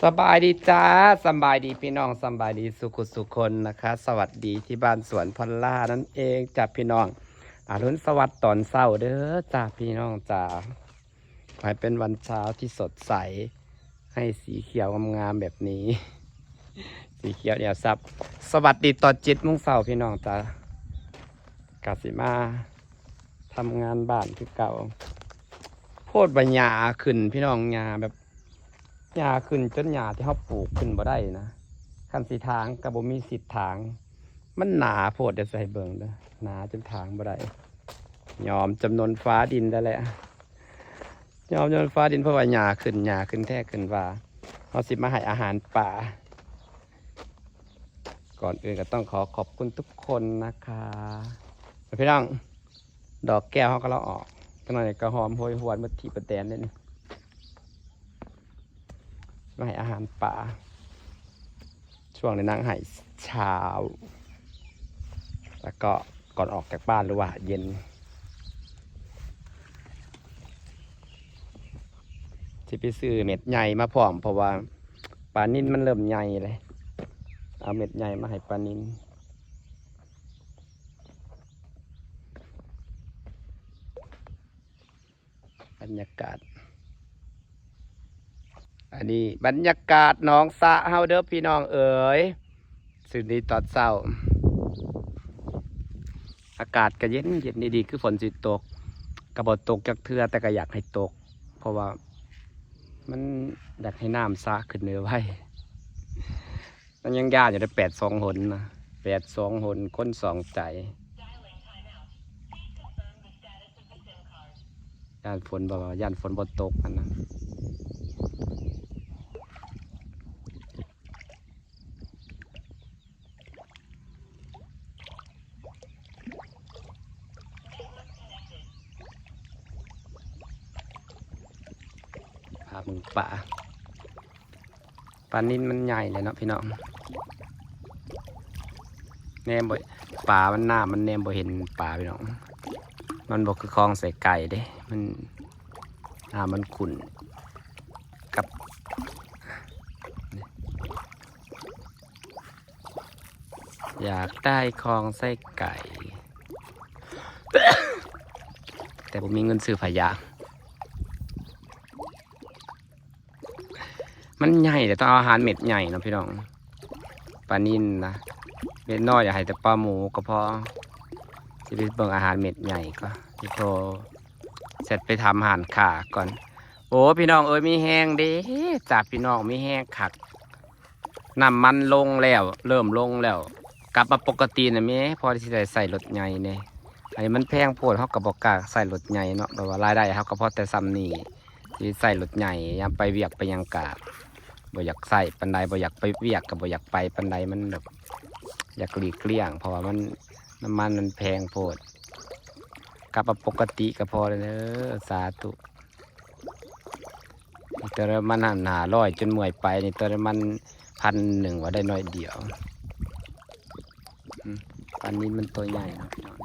ສະບາຍດີຈ້າ ສະບາຍດີພີ່ນ້ອງ ສະບາຍດີສູ່ຄົນສູ່ຄົນນະຄະ ສະຫວັດດີທີ່ບ້ານສວນພັນລານັ້ນເອງຈ້າພີ່ນ້ອງ ອະລຸນສະຫວັດຕອນເຊົ້າເດີຈ້າພີ່ນ້ອງຈ້າ ຂໍໃຫ້ເປັນວັນເຊົ້າທີ່ສົດໃສ ໃຫ້ສີຂຽວງາມໆແບບນີ້ ສີຂຽວໜຽວຊັບ ສະຫວັດດີຕອນເຈັດໂມງເຊົ້າພີ່ນ້ອງຈ້າ ກະຊິມາທຳງານບ້ານຄືເກົ່າ ໂພດວ່າຫຍ້າຂຶ້ນພີ່ນ້ອງ ຫຍ້າແບບ ຫຍ້າຂຶ້ນຈົນຫຍ້າທີ່ເຮົາປູກຂຶ້ນບໍ່ໄດ້ນະ ຄັນຊິຖາງກໍບໍ່ມີສິດຖາງ ມັນໜາໂພດ ດຽວຊິໃຫ້ເບິ່ງເດີ ໜາຈົນຖາງບໍ່ໄດ້ ຍອມຈຳນົນຟ້າດິນໄດ້ແລ້ວ ຍອມຈຳນົນຟ້າດິນ ເພາະວ່າຫຍ້າຂຶ້ນ ຫຍ້າຂຶ້ນແທ້ຂຶ້ນວ່າ ເຮົາຊິມາໃຫ້ອາຫານປາ ກ່ອນອື່ນກໍຕ້ອງຂໍຂອບຄຸນທຸກຄົນນະຄະ ພີ່ນ້ອງ ດອກແກ້ວເຮົາກໍລະອອກ ຈັກໜ້ອຍກໍຫອມໂຫຍຫວນໝົດທີ່ປະແດນເດ້ນີ້ ມາໃຫ້ອາຫານປາ ຊ່ວງນີ້ນາງໃຫ້ເຊົ້າ ແລ້ວກໍກ່ອນອອກຈາກບ້ານ ຫຼືວ່າເຢັນ ຊິໄປຊື້ເມັດໃຫຍ່ມາພ້ອມ ເພາະວ່າປານິນມັນເລີ່ມໃຫຍ່ແລ້ວ ເອົາເມັດໃຫຍ່ມາໃຫ້ປານິນ. ບັນຍາກາດ ອັນນີ້ບັນຍາກາດໜອງສະເຮົາເດີພີ່ນ້ອງເອີຍ ຄືນນີ້ຕອນເຊົ້າ ອາກາດກໍເຢັນໆ ດີໆ ຄືຝົນຊິຕົກ ກໍບໍ່ຕົກຈັກເທື່ອ ແຕ່ກໍຢາກໃຫ້ຕົກ ເພາະວ່າມັນຢາກໃຫ້ນ້ຳສະຂຶ້ນໄວໆ. ມັນຍັງຢ້ານຢູ່ເດ້ ແປດສອງຫົນນະ ແປດສອງຫົນ ຄົນສອງໃຈ ຢ້ານຝົນບໍ່ ຢ້ານຝົນບໍ່ຕົກຫັ້ນນະ ພາເບິ່ງປາ. ປານິນມັນໃຫຍ່ແຫຼະເນາະພີ່ນ້ອງ ແນມບໍ່ ປາມັນ ນ້ຳມັນແນມບໍ່ເຫັນປາພີ່ນ້ອງ ມັນບໍ່ຄືຄອງໄສ້ໄກ່ເດ້ ມັນ ນ້ຳມັນຂຸ້ນກັບ ຢາກໄດ້ຄອງໄສ້ໄກ່ ແຕ່ບໍ່ມີເງິນຊື້ຜ້າຢາງ. ມັນໃຫຍ່ ແຕ່ຕ້ອງເອົາອາຫານເມັດໃຫຍ່ເນາະພີ່ນ້ອງ ປານິນນະ ເມັດນ້ອຍຢາກໃຫ້ແຕ່ປາໝູກໍພໍ ຊິໄປເບິ່ງອາຫານເມັດໃຫຍ່ກ່ອນ ຊິໂທແຊັດໄປຖາມຮ້ານຄ້າກ່ອນ. ໂອ້ ພີ່ນ້ອງເອີຍ ມີແຮງເດ້ຈ້າ ພີ່ນ້ອງ ມີແຮງຄັກ ນ້ຳມັນລົງແລ້ວ ເລີ່ມລົງແລ້ວ ກັບມາປົກກະຕິນະແມ້ ພໍຊິໄດ້ໃຊ້ລົດໃຫຍ່ແດ່ ອັນນີ້ມັນແພງໂພດ ເຮົາກໍບໍ່ກ້າໃຊ້ລົດໃຫຍ່ເນາະ ແບບວ່າລາຍໄດ້ເຮົາກໍພໍແຕ່ສ່ຳນີ້ ຊິໃຊ້ລົດໃຫຍ່ ຍາມໄປວຽກໄປຫຍັງກະບໍ່ຢາກໃຊ້ປານໃດ ບໍ່ຢາກໄປວຽກກໍບໍ່ຢາກໄປປານໃດ ມັນແບບຢາກຫຼີກລ່ຽງ ເພາະວ່າມັນ ນ້ຳມັນມັນແພງໂພດ ກັບມາປົກກະຕິກໍພໍແລ້ວເດີ ສາທຸ. ນີ້ເຕີມນ້ຳມັນຫັ້ນຫ້າຮ້ອຍ ຈົນເມື່ອຍໄປ ນີ້ເຕີມນ້ຳມັນພັນໜຶ່ງວ່າໄດ້ໜ້ອຍດຽວ. ອືມ ປານິນມັນໂຕໃຫຍ່ເນາະພີ່ນ້ອງ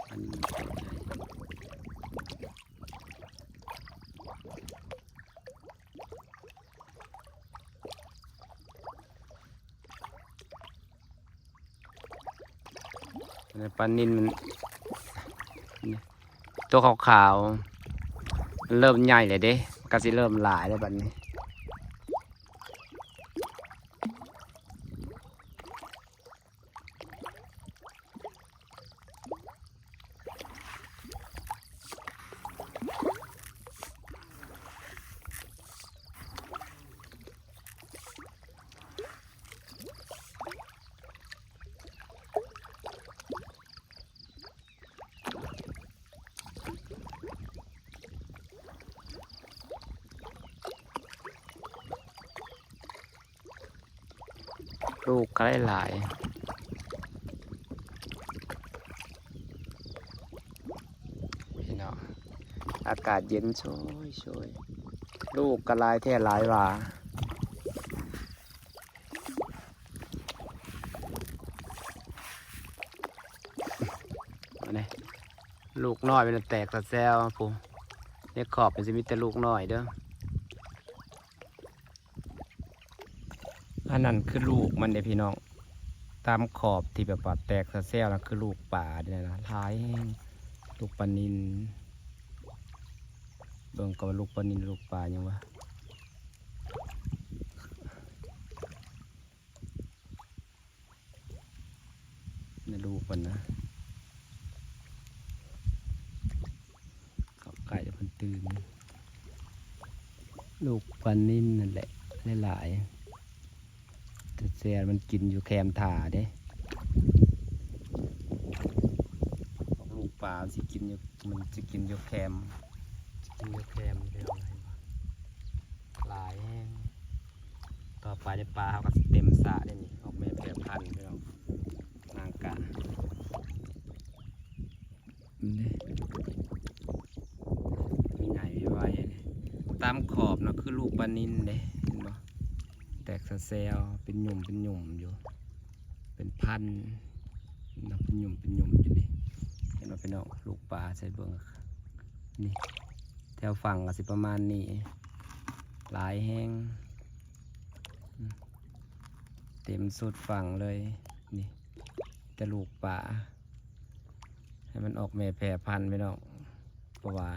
ປານິນມັນໂຕໃຫຍ່. ອັນນັ້ນປານິນມັນ ໂຕຂາວໆ ມັນເລີ່ມໃຫຍ່ແລ້ວເດ້ ມັນກໍຊິເລີ່ມຫຼາຍແລ້ວບັດນີ້. ລູກກໍຫຼາຍໆ ພີ່ນ້ອງ ອາກາດເຢັນໂຊຍໆ ລູກກໍຫຼາຍແທ້ຫຼາຍຫວ່າ ມາເດ້. ລູກນ້ອຍມັນແຕກສະແຊວພຸ້ນ. ໃນຂອບມັນຊິມີແຕ່ລູກນ້ອຍເດີ. ອັນນັ້ນຄືລູກມັນເດ້ພີ່ນ້ອງ. ຕາມຂອບທີ່ແບບວ່າແຕກສະແຊວນັ້ນຄືລູກປາເດ້ນະ. ຫຼາຍແຮງ. ລູກປານິນ. ເບິ່ງກ່ອນວ່າລູກປານິນ ລູກປາຫຍັງວະ? ໃນລູກເພິ່ນນະ ເຂົ້າໃກ້ແລ້ວເພິ່ນຕື່ນ. ລູກປານິນນັ້ນແຫຼະ ຫຼາຍໆ ແຕ່ແຊວມັນກິນຢູ່ແຄມຖ້າເດ້. ພວກລູກປາມັນຊິກິນຢູ່ ມັນຊິກິນຢູ່ແຄມ ຊິກິນຢູ່ແຄມ ເຫັນບໍ່? ຫຼາຍແຮງ. ຕໍ່ໄປໃນປ່າເຮົາກໍຊິເຕັມສະເດ້ນີ້ ອອກແມ່ແຜ່ພັນພີ່ນ້ອງ. ນາງກະ ນີ້ ໂຕໃຫຍ່ໄວໆ ຕາມຂອບນະ ຄືລູກປານິນເດ້ ເຫັນບໍ່? ແຕກສະແຊວ ເປັນຫຍຸ່ມເປັນຫຍຸ່ມຢູ່ ເປັນພັນນະ ເປັນຫຍຸ່ມເປັນຫຍຸ່ມຢູ່ນີ້ ເຫັນບໍ່ພີ່ນ້ອງ? ລູກປາໃສ່ເບິ່ງ ນີ້ ແຖວຝັ່ງກໍຊິປະມານນີ້ ຫຼາຍແຮງ ເຕັມສຸດຝັ່ງເລີຍ ນີ້ ແຕ່ລູກປາ ໃຫ້ມັນອອກແມ່ແຜ່ພັນພີ່ນ້ອງ. ເພາະວ່າ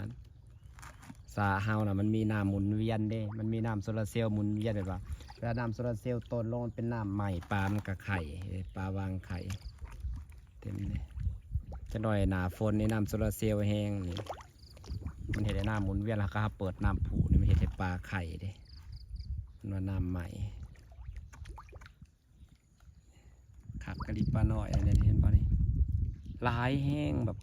ສະເຮົານະ ມັນມີນ້ຳໝູນວຽນເດ້ ມັນມີນ້ຳໂຊລາເຊວໝູນວຽນ ແບບວ່າເວລານ້ຳໂຊລາເຊວໂຕນລົງ ມັນເປັນນ້ຳໃໝ່ ປາມັນກະໄຂ່ ປາວາງໄຂ່ເຕັມເດ້. ຈັກໜ້ອຍໜ້າຝົນນີ້ ນ້ຳໂຊລາເຊວແຮງນີ້ ມັນເຮັດໃຫ້ນ້ຳໝູນວຽນ ແລ້ວກໍເຮົາເປີດນ້ຳພຸນີ້ ມັນເຮັດໃຫ້ປາໄຂ່ເດ້ ເພິ່ນວ່ານ້ຳໃໝ່. ຄັກກະລິປານ້ອຍອັນນີ້ ເຫັນບໍ່ນີ້? ຫຼາຍແຮງ ແບບ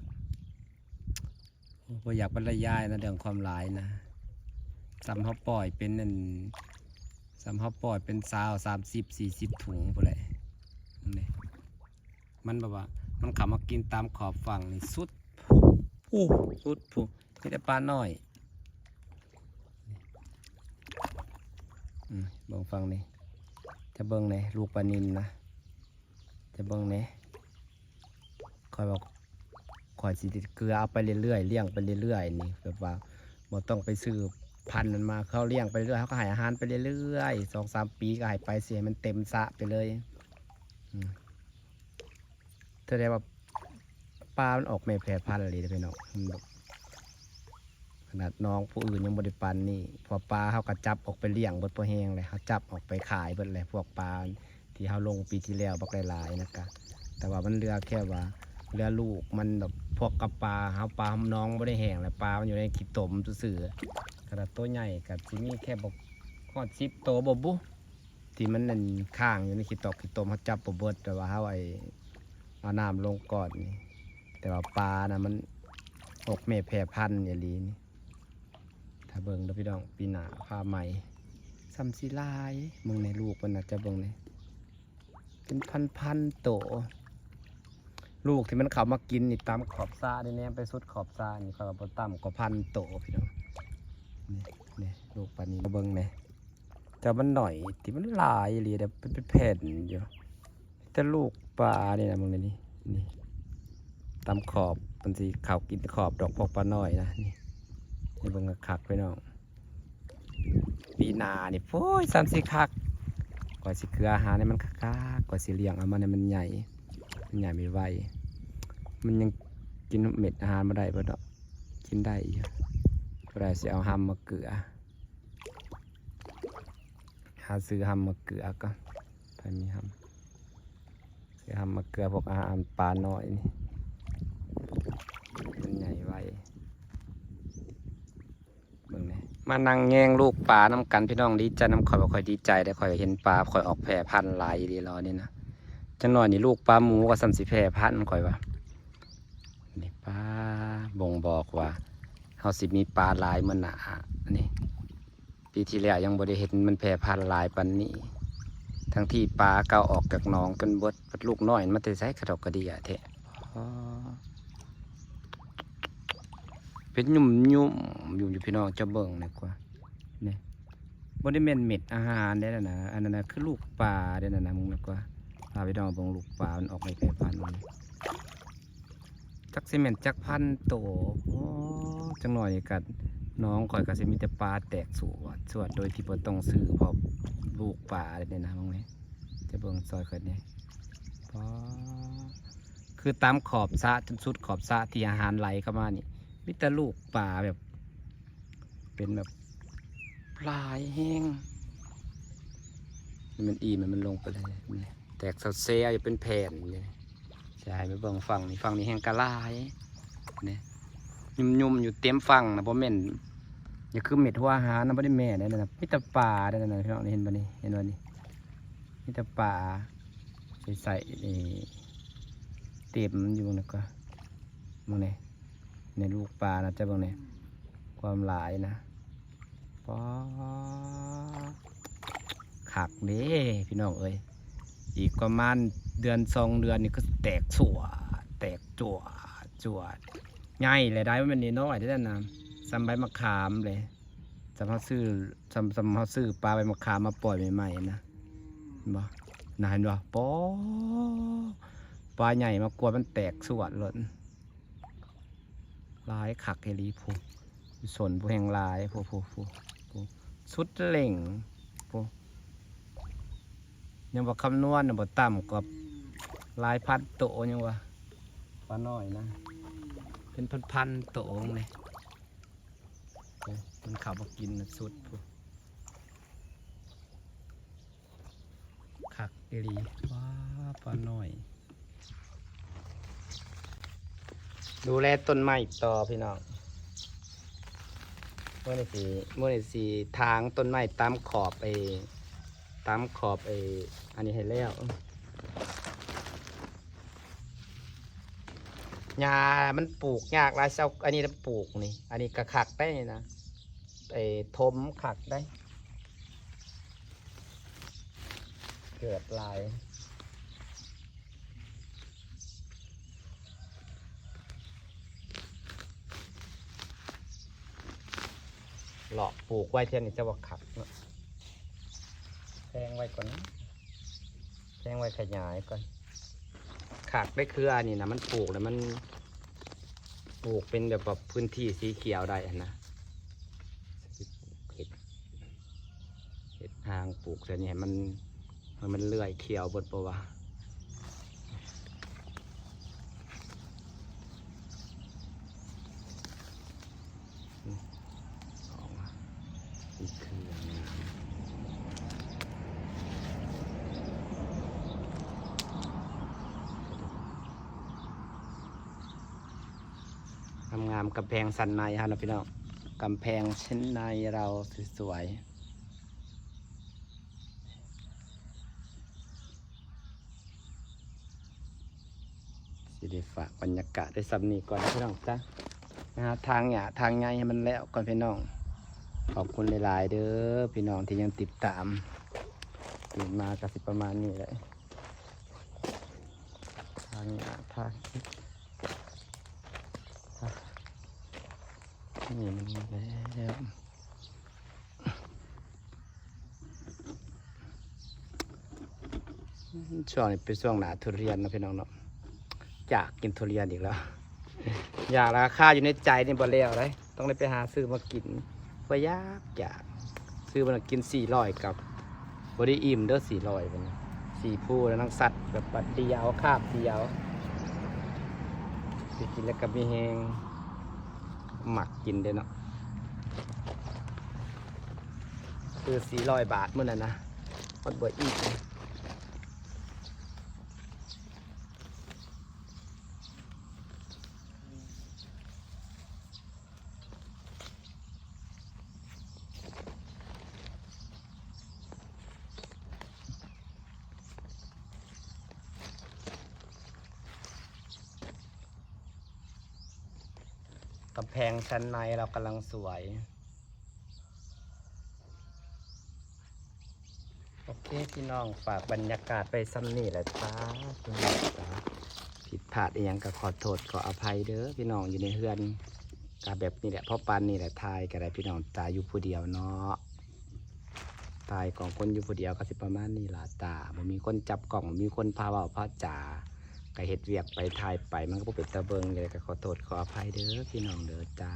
ໂອ້ ບໍ່ຢາກບັນລະຍາຍນະ ເລື່ອງຄວາມຫຼາຍນະ. ສ່ຳເຮົາປ່ອຍເປັນອັນ ສ່ຳເຮົາປ່ອຍເປັນຊາວ ສາມສິບ ສີ່ສິບ ຖົງພຸ້ນແຫຼະ. ນີ້ ມັນແບບວ່າ ມັນເຂົ້າມາກິນຕາມຂອບຝັ່ງນີ້ ສຸດ ໂອ້ ສຸດພຸ້ນ. ມີແຕ່ປານ້ອຍ ອືມ ເບິ່ງຝັ່ງນີ້ ຈະເບິ່ງແດ່ ລູກປານິນນະ ຈະເບິ່ງແດ່. ຂ້ອຍວ່າ ຂ້ອຍຊິເກືອເອົາໄປເລື້ອຍໆ ລ້ຽງໄປເລື້ອຍໆ ນີ້ ແບບວ່າບໍ່ຕ້ອງໄປຊື້ພັນມັນມາ ເຮົາລ້ຽງໄປເລື້ອຍ ເຮົາກໍໃຫ້ອາຫານໄປເລື້ອຍໆ ສອງສາມປີກໍໃຫ້ໄປ ຊິໃຫ້ມັນເຕັມສະໄປເລີຍ. ອືມ ແສດງວ່າປາມັນອອກແມ່ແຜ່ພັນອີ່ຫຼີເດ້ພີ່ນ້ອງ. ມັນແບບ ຂະໜາດໜອງຜູ້ອື່ນຍັງບໍ່ໄດ້ປານນີ້ ເພາະປາເຮົາກໍຈັບອອກໄປລ້ຽງເບິດພໍແຮງແລ້ວ ເຮົາຈັບອອກໄປຂາຍເບິດແລ້ວ ພວກປາທີ່ເຮົາລົງປີທີ່ແລ້ວບັກຫຼາຍໆນະກະ. ແຕ່ວ່າມັນເຫຼືອແຄ່ວ່າ ເຫຼືອລູກມັນດອກ ພວກກັບປາເຮົາ ປາເຮົາໜອງບໍ່ໄດ້ແຫ້ງແລ້ວ ປາມັນຢູ່ໃນຂີ້ຕົມຊື່ໆ. ຂະໜາດໂຕໃຫຍ່ກໍຊິມີແຄ່ບໍ່ຮອດສິບໂຕບໍ່ບຸ ທີ່ມັນນັ້ນຄ້າງຢູ່ໃນຂີ້ຕອກຂີ້ຕົມ ເຮົາຈັບບໍ່ເບິດ ແຕ່ວ່າເຮົາໄອ້ ເອົານ້ຳລົງກ່ອນນີ້. ແຕ່ວ່າປານະ ມັນອອກແມ່ແຜ່ພັນອີ່ຫຼີນີ້. ຖ້າເບິ່ງເດີພີ່ນ້ອງ ປີໜ້າພາໃໝ່ ສ່ຳຊິຫຼາຍ. ເບິ່ງໃນລູກມັນນະ ຈະເບິ່ງນີ້ ເປັນພັນໆໂຕ. ລູກທີ່ມັນເຂົ້າມາກິນນີ້ ຕາມຂອບສະນີ້ ແນມໄປສຸດຂອບສະນີ້ ຂ້ອຍວ່າບໍ່ຕ່ຳກວ່າພັນໂຕພີ່ນ້ອງ. ນີ້ ນີ້ ລູກປານີ້ ມາເບິ່ງແດ່. ແຕ່ມັນໜ້ອຍຕິ ມັນຫຼາຍອີ່ຫຼີເດ້ ເປັນແຜ່ນຢູ່. ແຕ່ລູກປານີ້ນະ ເບິ່ງນີ້ ນີ້ ຕາມຂອບ ມັນຊິເຂົ້າກິນຂອບດອກ ພວກປານ້ອຍນະ. ນີ້ ນີ້ເບິ່ງຄັກໆ ພີ່ນ້ອງ ປີໜ້ານີ້ ໂອ້ຍ ສ່ຳຊິຄັກ. ຂ້ອຍຊິເກືອອາຫານໃຫ້ມັນຄັກໆ ຂ້ອຍຊິລ້ຽງເອົາມັນໃຫ້ມັນໃຫຍ່ ມັນໃຫຍ່ໄວໆ. ມັນຍັງກິນເມັດອາຫານບໍ່ໄດ້ເບິດດອກ ກິນໄດ້ຢູ່. ຜູ້ໃດຊິເອົາຮຳມາເກືອ ຫາຊື້ຮຳມາເກືອກ່ອນ ໃຜມີຮຳ ຊື້ຮຳມາເກືອພວກອາຫານປານ້ອຍນີ້ ມັນໃຫຍ່ໄວ. ເບິ່ງແດ່ ມານັ່ງແຍງລູກປານຳກັນ ພີ່ນ້ອງ ດີໃຈນຳຂ້ອຍບໍ່? ຂ້ອຍດີໃຈເດ້ ຂ້ອຍເຫັນປາຂ້ອຍອອກແຜ່ພັນຫຼາຍອີ່ຫຼີລະນີ້ນະ. ຈັກໜ້ອຍນີ້ລູກປາໝູກໍສ່ຳຊິແຜ່ພັນ ຂ້ອຍວ່າ. ນີ້ປາ ບົ່ງບອກວ່າເຮົາຊິມີປາຫຼາຍມື້ໜ້ານີ້. ປີທີ່ແລ້ວຍັງບໍ່ໄດ້ເຫັນມັນແຜ່ພັນຫຼາຍປານນີ້ ທັງທີ່ປາເກົ່າອອກຈາກໜອງຈົນເບິດ ບັດລູກນ້ອຍມັນແຕ່ໃສກະດອກກະເດຍແທ້. ອໍ ເປັນຫຍຸ່ມໆຢູ່ ພີ່ນ້ອງ ຈະເບິ່ງນີ້ກວ່າ ນີ້ ບໍ່ໄດ້ແມ່ນເມັດອາຫານເດ້ນະ ອັນນັ້ນນະຄືລູກປາເດ້ນະ ເບິ່ງນີ້ກວ່າ. ພາພີ່ນ້ອງເບິ່ງລູກປາ ມັນອອກມາແຜ່ພັນ ຈັກຊິແມ່ນຈັກພັນໂຕ. ໂອ້ ຈັກໜ້ອຍນີ້ກະ ໜອງຂ້ອຍກະຊິມີແຕ່ປາແຕກສວດສວດ ໂດຍທີ່ບໍ່ຕ້ອງຊື້ ເພາະລູກປາເດ້ນະ. ເບິ່ງນີ້ ຈະເບິ່ງຊອຍຂ້ອຍນີ້ ປາ ຄືຕາມຂອບສະ ຈົນສຸດຂອບສະທີ່ອາຫານໄຫຼເຂົ້າມານີ້ ມີແຕ່ລູກປາແບບ ເປັນແບບຫຼາຍແຮງ. ໃຫ້ມັນອີ່ມ ໃຫ້ມັນລົງໄປເລີຍ ນີ້ ແຕກເຊວໆ ຢູ່ເປັນແຜ່ນນີ້. ຊິໃຫ້ໄປເບິ່ງຝັ່ງນີ້ ຝັ່ງນີ້ແຮ່ງກະຫຼາຍ ນີ້ ຫຍຸ້ມໆ ຢູ່ເຕັມຝັ່ງນະ. ບໍ່ແມ່ນ ຢ່າຄືເມັດຫົວອາຫານນະ ບໍ່ໄດ້ແມ່ນເດ້ນັ້ນນະ ມີແຕ່ປາເດ້ນັ້ນນະ ພີ່ນ້ອງ. ນີ້ ເຫັນບໍ່ນີ້ ເຫັນບໍ່ນີ້ ມີແຕ່ປາໃສໆ ນີ້ ເຕັມຢູ່. ເບິ່ງນີ້ກະ ເບິ່ງນີ້ ໃນລູກປານະ ຈະເບິ່ງນີ້ ຄວາມຫຼາຍນະ. ປາ ຄັກເດ້ພີ່ນ້ອງເອີຍ ອີກປະມານເດືອນສອງເດືອນນີ້ຄືແຕກສ່ວ ແຕກຈົວດ ຈົວດ ໃຫຍ່ແຫຼະໄດ໋ ບໍ່ແມ່ນນ້ອຍໆເດ້ນັ້ນນະ ສ່ຳໃບມະຂາມເລີຍ. ສ່ຳເຮົາຊື້ ສ່ຳ ສ່ຳເຮົາຊື້ປາໃບມະຂາມມາປ່ອຍໃໝ່ໆນະ ເຫັນບໍ່ນະ ເຫັນບໍ່? ປາ ປາໃຫຍ່ມາກວດ ມັນແຕກສ່ວນໂລດ. ຫຼາຍຄັກອີ່ຫຼີພຸ້ນ ສົນຜູ້ແຮ່ງຫຼາຍ ຜູ້ ຜູ້ ຜູ້ ຜູ້ ສຸດເລັ່ງ ຜູ້ ຍັງບໍ່ຄຳນວນນະ ບໍ່ຕ່ຳກວ່າຫຼາຍພັນໂຕ ຍັງວ່າ ປານ້ອຍນະ ເປັນພັນໆໂຕນີ້. ໂອ້ ມັນເຂົ້າມາກິນນະ ສຸດພຸ້ນ ຄັກອີ່ຫຼີ. ວ້າ ປານ້ອຍ ດູແລຕົ້ນໄມ້ຕໍ່ພີ່ນ້ອງ. ມື້ນີ້ຊິ ມື້ນີ້ຊິຖາງຕົ້ນໄມ້ຕາມຂອບໄອ້ ຕາມຂອບໄອ້ ອັນນີ້ໃຫ້ແລ້ວ. ຫຍ້າມັນປູກຍາກຫຼາຍ ເຊົາ ອັນນີ້ລະປູກນີ້ ອັນນີ້ກະຄັກໄດ໋ນີ້ນະ ໄອ້ຖົມຄັກໄດ໋ ເກີດຫຼາຍ. ເລາະປູກໄວ້ແຖວນີ້ຈະວ່າຄັກເນາະ ແພງໄວ້ກ່ອນນະ ແພງໄວ້ຂະຫຍາຍກ່ອນ. ຄັກໄດ໋ ເຄືອອັນນີ້ນະ ມັນປູກແລ້ວມັນປູກເປັນແບບວ່າພື້ນທີ່ສີຂຽວໄດ້ຫັ້ນນະ. ເຮັດ ເຮັດທາງປູກໃສ່ນີ້ໃຫ້ມັນ ໃຫ້ມັນເລື່ອຍຂຽວເບິດບໍ່ວະ? ອອກມາ ນີ້ຄືງາມ ງາມໆ ກຳແພງຊັ້ນໃນເຮົານະພີ່ນ້ອງ ກຳແພງຊັ້ນໃນເຮົາສວຍໆ. ຊິໄດ້ຝາກບັນຍາກາດໄດ້ສ່ຳນີ້ກ່ອນພີ່ນ້ອງຈ້າ ຫາທາງຫຍ້າທາງໃຍໃຫ້ມັນແລ້ວກ່ອນພີ່ນ້ອງ. ຂອບຄຸນຫຼາຍໆເດີພີ່ນ້ອງທີ່ຍັງຕິດຕາມ ເປີດມາກະຊິປະມານນີ້ແຫຼະ ທາງຫຍ້າທາງ ນີ້ມັນແລ້ວ. ຊ່ວງນີ້ເປັນຊ່ວງໜ້າທຸລຽນເນາະພີ່ນ້ອງເນາະ ຢາກກິນທຸລຽນອີກແລ້ວ ຢາກລາຄາຢູ່ໃນໃຈນີ້ບໍ່ແລ້ວເດ້ ຕ້ອງໄດ້ໄປຫາຊື້ມາກິນ ບໍ່ຢາກ ຢາກ ຊື້ມາກິນສີ່ຮ້ອຍກັບ ບໍ່ໄດ້ອີ່ມເດີ ສີ່ຮ້ອຍເພິ່ນ ສີ່ພູແລ້ວ ນັ່ງສັດແບບບາດດຽວ ຄາບດຽວ ໄດ້ກິນແລ້ວກໍມີແຮງ ມັກກິນເດ້ເນາະ ຄືສີ່ຮ້ອຍບາດມື້ນັ້ນນະ ມັນບໍ່ອີ່ມ. ກຳແພງຊັ້ນໃນເຮົາກຳລັງສວຍ. ໂອເຄພີ່ນ້ອງ ຝາກບັນຍາກາດໄວ້ສ່ຳນີ້ແຫຼະຈ້າ ພີ່ນ້ອງຈ້າ ຜິດພາດອີ່ຫຍັງກໍຂໍໂທດຂໍອະໄພເດີພີ່ນ້ອງ. ຢູ່ໃນເຮືອນກໍແບບນີ້ແຫຼະ ພໍປານນີ້ແຫຼະ ຖ່າຍກໍໄດ້ພີ່ນ້ອງຈ້າ ຢູ່ຜູ້ດຽວເນາະ ສະໄຕລ໌ຂອງຄົນຢູ່ຜູ້ດຽວກໍຊິປະມານນີ້ລະຈ້າ ບໍ່ມີຄົນຈັບກ້ອງ ບໍ່ມີຄົນພາເວົ້າພາຈາ ກໍເຮັດວຽກໄປ ຖ່າຍໄປ ມັນກໍບໍ່ເປັນຕາເບິ່ງ ຈັ່ງໃດກໍຂໍໂທດຂໍອະໄພເດີພີ່ນ້ອງເດີຈ້າ.